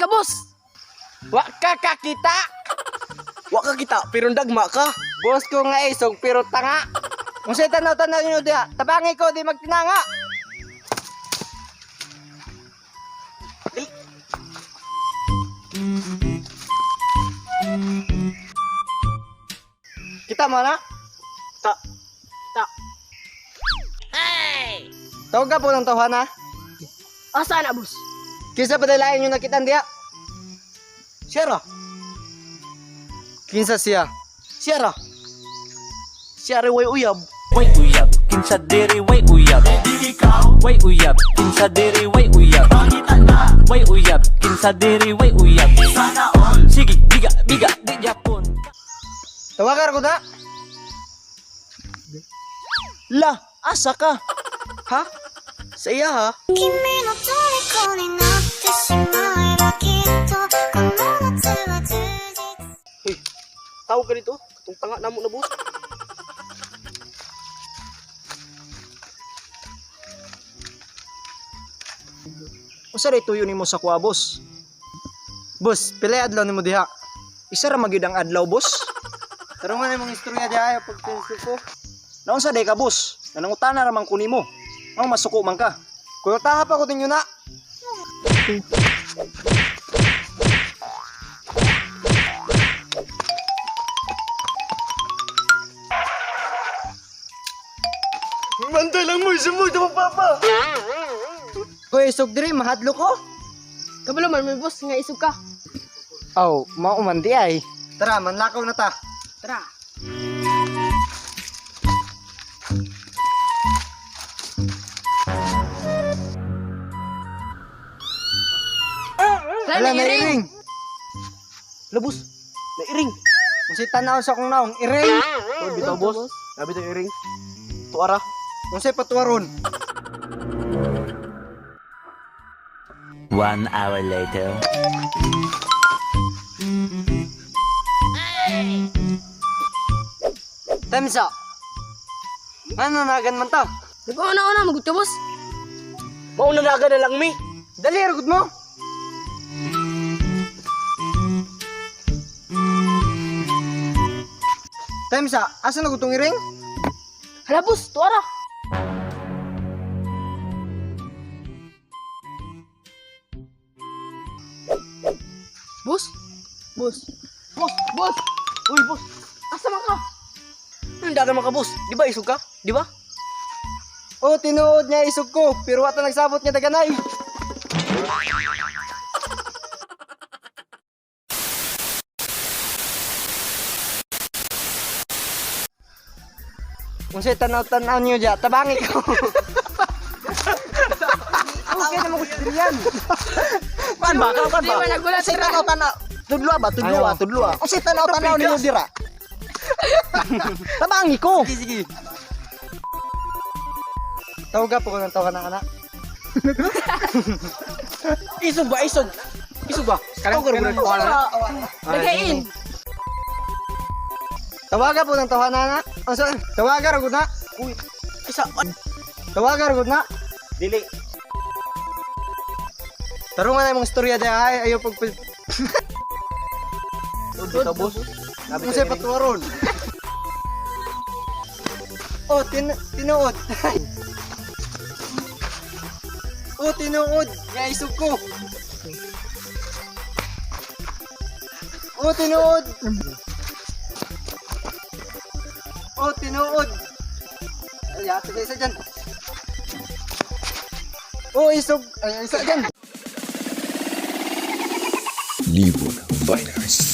ka, boss. Wa ka kakita. Wa ka kita pero dagma ka. Boss ko nga isog pero tanga. Kung sa tanaw-tanaw nyo diha, tabangi ko di magtinanga. Kita mo na? Ta. Ta. Tawag ka po ng tawhana. Asa na, boss? Kinsa pa dalayan yung nakita diha? Sierra. Kinsa siya? Sierra. Sierra way uyab. Way uyab, kinsa diri way uyab. Way uyab, kinsa diri way uyab. Way uyab, kinsa diri way uyab. Sige, biga, biga, di Japon. Tawagan ko na. La, asa ka? Ha? Sa iya ha? 君の虜になってしまえばきっとこの夏は充実 Uy, tawag ka dito. Katong tanga namo na boss. Unsa ray tuyo nimo sa kuha, boss? Boss, pila adlaw nimo diha? Isa ra magyud ang adlaw, boss. Tarungan na imong istorya diha ayaw pagpinso ko. Naunsa day ka, boss? Nanangutana ra man ko nimo. Ang masuko man ka. Kuyutaha pa ko ninyo na. Mantay lang mo, sumod mo papa. Kuy, isog diri, mahadlo ko. Kabalo man may boss nga isog ka. Aw, mao man di ay. Tara, manlakaw na ta. Tara. Wala na iring. Labos. Nairing. Kung tanaw sa akong naong, iring. Uy, bitaw boss. Nabi tayo iring. Tuara. Kung sa'y patuwaron. 1 hour later. Temsa. Ano nagan man ta? Nag-una-una, magud ka, boss. Mauna na na lang mi. Dali, rugod mo. Temsa, asa na gutong iring? Hala, boss, tuara. Boss? Boss? Boss? Boss? Uy, boss. Asa man ka? Anong dagan man ka, boss? Di ba isog ka? Di ba? Oh, tinuod niya isog ko, pero wata nagsabot niya daganay. Kung sa'y tanaw-tanaw niyo dyan, tabangi ko. Okay na mo gusto yan. Pan ba? Pan Di ba? ba nagulat Unsay tanaw-tanaw? Tudlo ba? Tudlo Ayaw. tudlo. Unsay tanaw-tanaw ninyo dira? Tabangi ko. Sige, sige. Tawag ka po ko ng tawa na anak. Isog ba? Isog. Isog ba? Tawag ka rin ko na. Nagain. Tawaga po ng tawa na anak. Oh, sorry. Tawaga ragod na. Uy, isa. Tawaga ragod na. Dili. Tarungan na imong istorya diha ay ayaw pag Bitaw boss. Nabi Kung tayo sa'y iring. patuwaron. Oh, tinuod. Oh, tinuod. Nga isog ko. Oh, tinuod. Oh, tinuod. Ay, ate sa isa dyan. Oh, isog. Ay, isa dyan. Libon Viners.